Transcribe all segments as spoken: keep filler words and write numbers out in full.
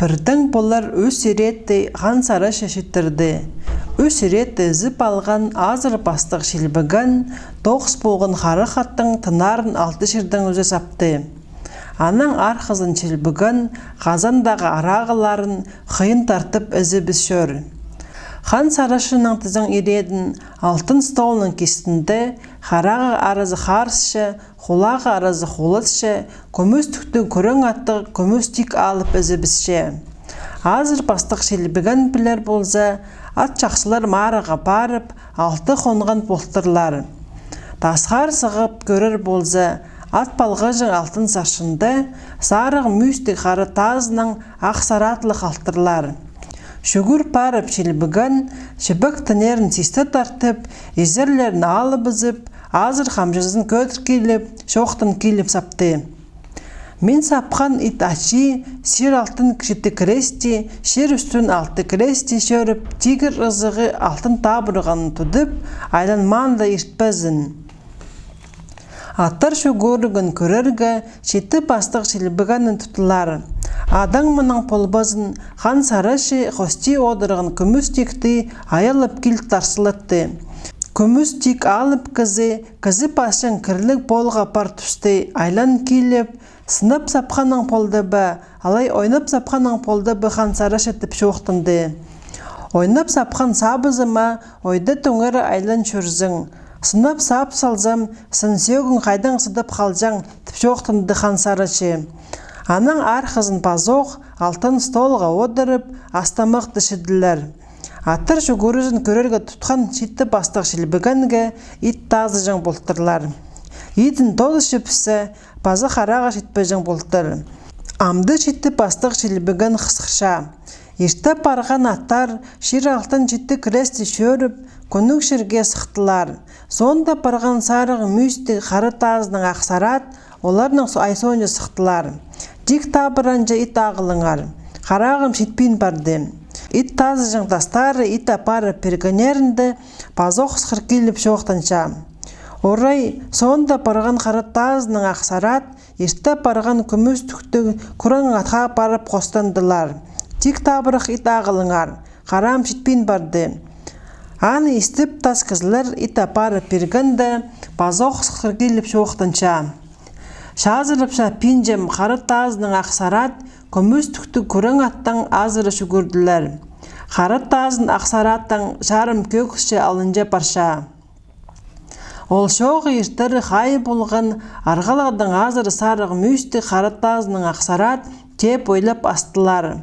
Пірдең полар ӱс иретті Хан Сарачы читірді. Ӱс иретті ізіп алған азыр пастығ Чилбіген тоғыс полған харах аттың тынарын алты чирдең ӱзе сапты. Анаң архазын Чилбіген хазандағы арағыларын хыйын тартып ізібіс чӧр. Хан Сарачының тізең иредін алтын столның кистінде, харағы аразы харысча, хулағы аразы хуласча, кӱмӱс тӱктіг кӱрең аттығ кӱмӱс тик алып ізібісче. Азыр пастығ Чилбіген пілер полза, ат чахсылар марығға парып, алты хонған полтырлар. Тасхар сығып кӧрер полза, ат палғаҷаң алтын сарчында сарығ мӱӱстіг хара тазынаң ах саратлығ алтырлар. Чӱгӱр парып Чилбіген чібек тінерін систе тартып, изерлерін алыбызып, азыр хамҷызын кӧдір киліп, чоохтан киліп сапты. Мин сапхан ит ачи чир алтын читі крести, чир ӱстӱн алты крести чӧріп, тигір ызығы алтын табырғанын тудып, айланмаанда иртпезін. Аттар чӱгӱрігін кӧрерге, читі пастығ Чилбігенні туттылар. Адаң мынаң полбазын, Хан Сарачы хости одырған кӱмӱс тикті айалып киліп тарсылатты. Кӱмӱс тик алып кізі, кізі пасчаң кірліг полға пар тӱсті, айлан киліп, сынап сапханың полды ба, алай ойнап сапханың полды ба, Хан Сарачы, тіп чоохтанды. Ойнап сапхан сабызыма ойда тӧңері айлан чӧрзің. Сынап сап салзам, сын сӧгің хайдаң сыдап халҷаң, тіп чоохтанды Хан Сарачы. Анаң архазын пазох алтын столға одырып, ас-тамахты чіділер. Аттар чӱгӱрізін кӧрерге тутхан читі пастығ Чилбігенге ит тазыҷаң полтырлар. Идін тоозы чіпсе, паза харағы читпеҷең полтыр. Амды читі пастығ Чилбіген хысхырча. Иртеп парған аттар чир алтын читі крести чӧріп, кӱнніг чирге сыхтылар. Соонда парған сарығ мӱӱстіг хара тазынаң ах сарат оларның со-, ай соонҷа сыхтылар. Тик табыранҷа ит ағылыңар. Харағым читпин парды. Ит тазыҷаң тастары ит апарып пиргеннерінде пазох хысхыр киліп чоохтанча. Орай, соонда парған хара тазынаң ах сарат, иртеп парған кӱмӱс тӱктіг кӱрең атха парып хостандылар. Тик табырах ит ағылыңар, харағым читпин парды. Аны истіп, тас кізілер ит апарып пиргенде, пазох хысхыр киліп чоохтанча. Чазырыпча пинҷем хара тазынаң ах сарат, кӱмӱс тӱктіг кӱрең аттаң азыра чӱгӱрділер. Хара тазын ах сараттаң чарым кӧгісче алынҷа парча. Ол чооғы иртері хайы полған арғалығдаң азыра сарығ мӱӱстіг хара тазынаң ах сарат теп ойлап астылар.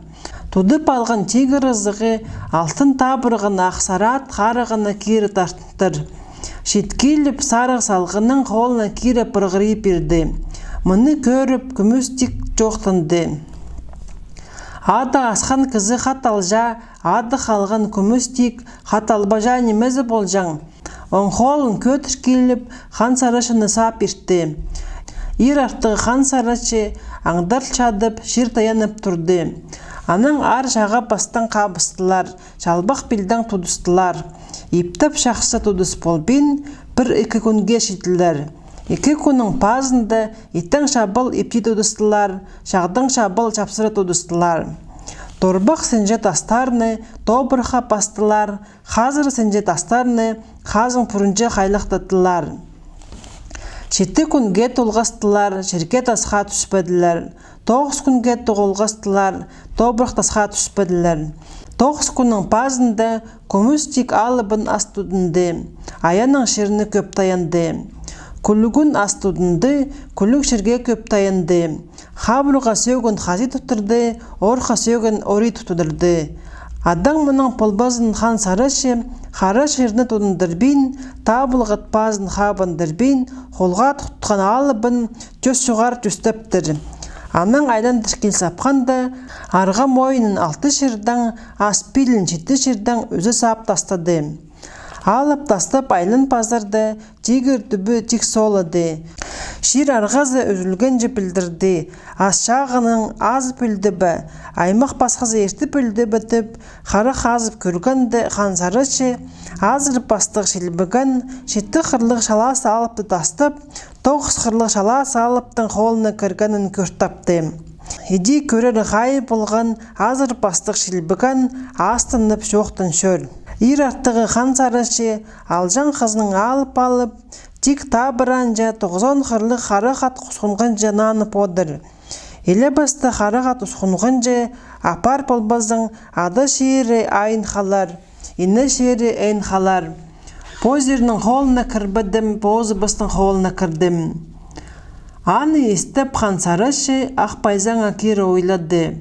Тудып алған тигір ызығы алтын табырған ах сарат харағына кире тартынтыр. Чит киліп, сарығ салғаннаң холына кире пырғырай пирді. Мыны кӧріп, кӱмӱс тик чоохтанды. Ады асхан кізі хат алҷа, ады халған кӱмӱс тик хат албаҷа нимезі полҷаң? Оң холын кӧдір киліп, Хан Сарачыны сап иртті. Ир артығы Хан Сарачы аңдар чадып, чир таянып турды. Анаң аар чаға пастаң хабыстылар, чалбах пилдең тудыстылар. Иптеп чахсы тудыс полбин, пір-ікі кӱнге читілер. Ікі кӱннің пазында иттең чабал ипти тудыстылар, чағдаң чабал чапсыра тудыстылар. Торбах сынҷа тастарны тобырахха пастылар, хазыр сынҷа тастарны хазың пурунҷа хайлахтаттылар. Читі кӱнге толғастылар, чирге тасха тӱспеділер. Тоғыс кӱнге тоғылғастылар, тобырах тасха тӱспеділер. Тоғыс кӱннің пазында кӱмӱс тик алыбын ас тудынды, аяның чирні кӧп таянды. Кӱлӱгӱн ас тудынды, кӱлӱг чирге кӧп таянды. Хабырға сӧгін хази тутырды, орха сӧгін орай тутырды. Адаң мынаң полбазын Хан Сарачы хара чирні тудындырбин, табылғат пазын хабындырбин, холға тутхан алыбын тӧс чоғар тӧстептір. Анаң айландыр кил сапханда, арғам ойынын алты чирдең, ас пилін читі чирдең ӱзе сап тастады. Алып тастап айлан пазарда тигір тӱбі тик солады. Чир арғазы ӱзӱлгенҷе пілдірді. Ас чағының азып ӧлді бе, аймах пасхазы иртіп ӧлді бе тіп, харах азып кӧргенде, Хан Сарачы азыр пастығ Чилбіген читі хырлығ чалас алыпты тастап, тоғыс хырлығ чалас алыптың холына кіргенін кӧр тапты. Иди кӧрер хай полған азыр пастығ Чилбіген астынып чоохтанчар. Ир артығы Хан Сарачы алҷаң хызын алып алып, тик табыранҷа тоғызон хырлығ хара хат усхунғанҷа нанып одыр. Иле пастығ хара хат усхунғанҷа апар полбазаң, ада чирі айын халар, ине чирі айын халар. Позырның холына кірбедім, позыбыстың холына кірдім. Аны истіп, Хан Сарачы ах пайзаңа кире ойлады.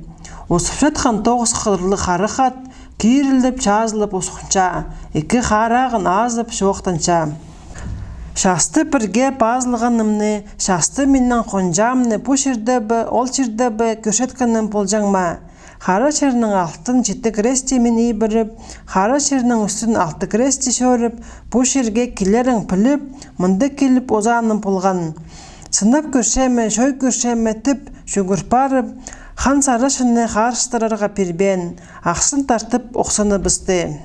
Усып чатхан тоғыс хырлығ хара хат кирілдіп чазылып усхунча, ікі харағын азып чоохтанча. Часты пірге пазылғанымны, часты минің хонҷамны пу чирде бе, ол чирде бе кӧрчеткенім полҷаң ма? Хара чирнің алтын читі кресті мин ибіріп, хара чирнің ӱстӱн алты кресті чӧріп, пу чирге килерін піліп, мында киліп озаным полған. Сынап кӧрчем ме, чой кӧрчем ме тіп, чӱгӱр парып, Хан Сарачыны харыстырарға пирбеен, ахсын тартып, охсаныбысты.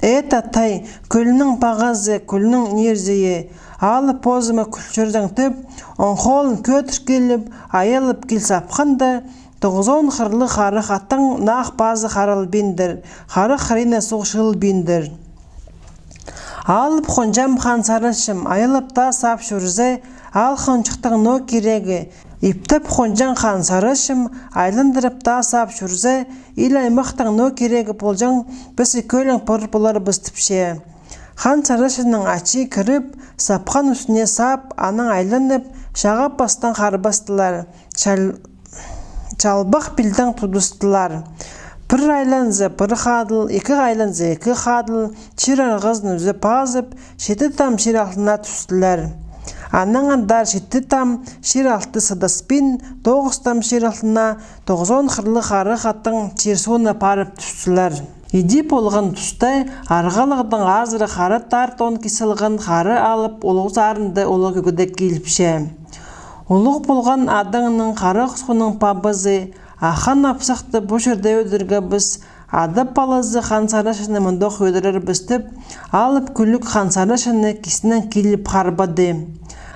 Э, татай, кӱлнің пағазы, кӱлнің нирзейі, алып позыма кӱл чӧрзең тіп, оң холын кӧдір киліп, айалып кил сапханда, тоғызон хырлығ хара хаттың нах пазы харалбиндір, хара хырина суғ чыылбиндір. Алып хонҷам Хан Сарачым айалып таа сап чӧрзе, ал хонҷыхтың ноо кирегі? Иптеп хонҷаң Хан Сарачым айландырып таа сап чӧрзе, ил аймахтың ноо кирегі полҷаң, піс ікӧлең пір поларбыс тіпче. Хан Сарачының ачы кіріп, сапхан ӱстӱне сап, анаң айланып, чағап пастаң харбастылар. Чал-, чалбах пилдең тудыстылар. Пір айланза, пір хадыл, ікі айланза, ікі хадыл, чир арғазын ӱзе пазып, читі там чир алтына тӱстілер. Анаң андар читі там чир алты сыдаспин, тоғыс там чир алтына, тоғызон хырлығ хара хаттың чир сууна парып тӱстілер. Иди полған туста арғалығдың азыра хара тартон киселген хара алып улуғ сарында улуғ кӧгде киліпче. Улуғ полған адаңның хара хусхунның пабазы Ахан апсахты пу чирде ӧдіргебіс, ада палазы Хан Сарачыны мындох ӧдірербіс тіп, алып кӱлӱк Хан Сарачыны кистінең киліп харбады.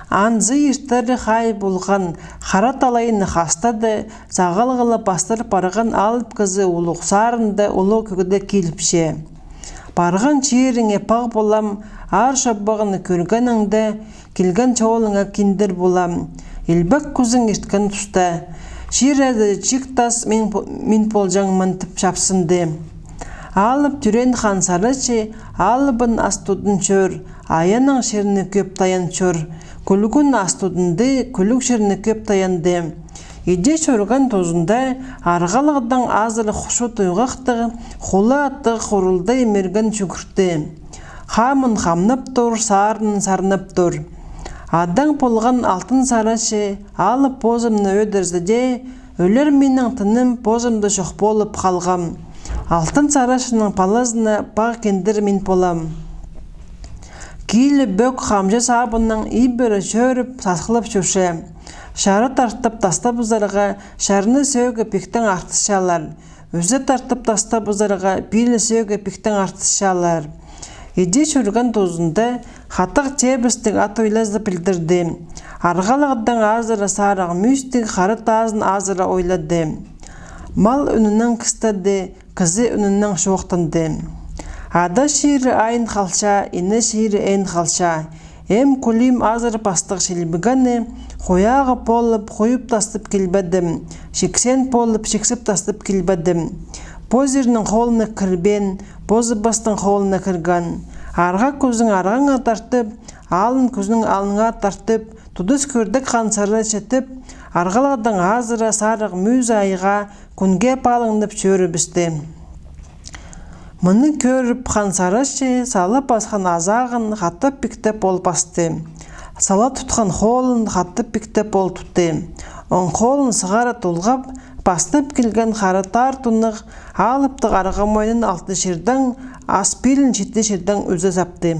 Анзы иртері хай полған, хара талайны хастады, сағалғылап пастыр парған алып кізі улуғ сарында улуғ кӧгде киліпче. Парған чиріңе пағ полам, аар чобағны кӧргеніңде, килген чолыңа киндір полам. Илбек кӱзің ирткен туста, чир ада чик тас мин по-, мин полҷаңмын тіп чапсынды. Алып тӧреен Хан Сарачы алыбын ас тудын чӧр, аянаң чирні кӧп таян чӧр. Кӱлгӱн ас тудынды, кӱлӱк чирні кӧп таянды. Иди чӧрген тузында арғалығдың азыра хучу туйғахтығ, хула аттығ хурылдай мирген чӱгӱртті. Хамын хамнап тур, сарынын сарнап тур. Адаң полған Алтын Сарачы алып позымны ӧдірзе дее, ӧлер минің тыным позымда чох полып халғам. Алтын Сарачының палазына пағ киндір мин полам. Килі пӧк хамҷы сабыннаң ибіре чӧріп, сасхылап чӧрче. Чары тартып тастабызарға, чарны сӧӧге пиктең артысчалар. Ӱзе тартып тастабызарға, пилі сӧӧге пиктең артысчалар. Иди чӧрген тузында хатығ чебістіг ат ойлазы пілдірді. Арғалығдың азыра сарығ мӱӱстіг хара тазын азыра ойлады. Мал ӱнінең кістеді, кізі ӱнінең чоохтанды. Ада чирі айын халча, ине чирі айын халча. Эм кӱлӱм азыр пастығ Чилбігені хуяғы полып хуйып тастап килбедім, чиксен полып чиксеп тастап килбедім. Позырның холына кірбеен, позыбыстың холына кірген. Арғы кӱзің арғаңа тартып, алын кӱзің алыныңа тартып, тудыс кӧрдек Хан Сарачы тіп, арғалығдың азыра сарығ мӱӱзі айға, кӱнге палыңнап чӧрібісті. Мыны кӧріп, Хан Сарачы сала пасхан азағын хатап пиктеп ол пасты. Сала тутхан холын хатап пиктеп ол тутты. Оң холын сығара тулғап, пастап килген хара тартоннығ алыптығ арғы мойнын алты чирдең, ас пилін читі чирдең ӱзе сапты.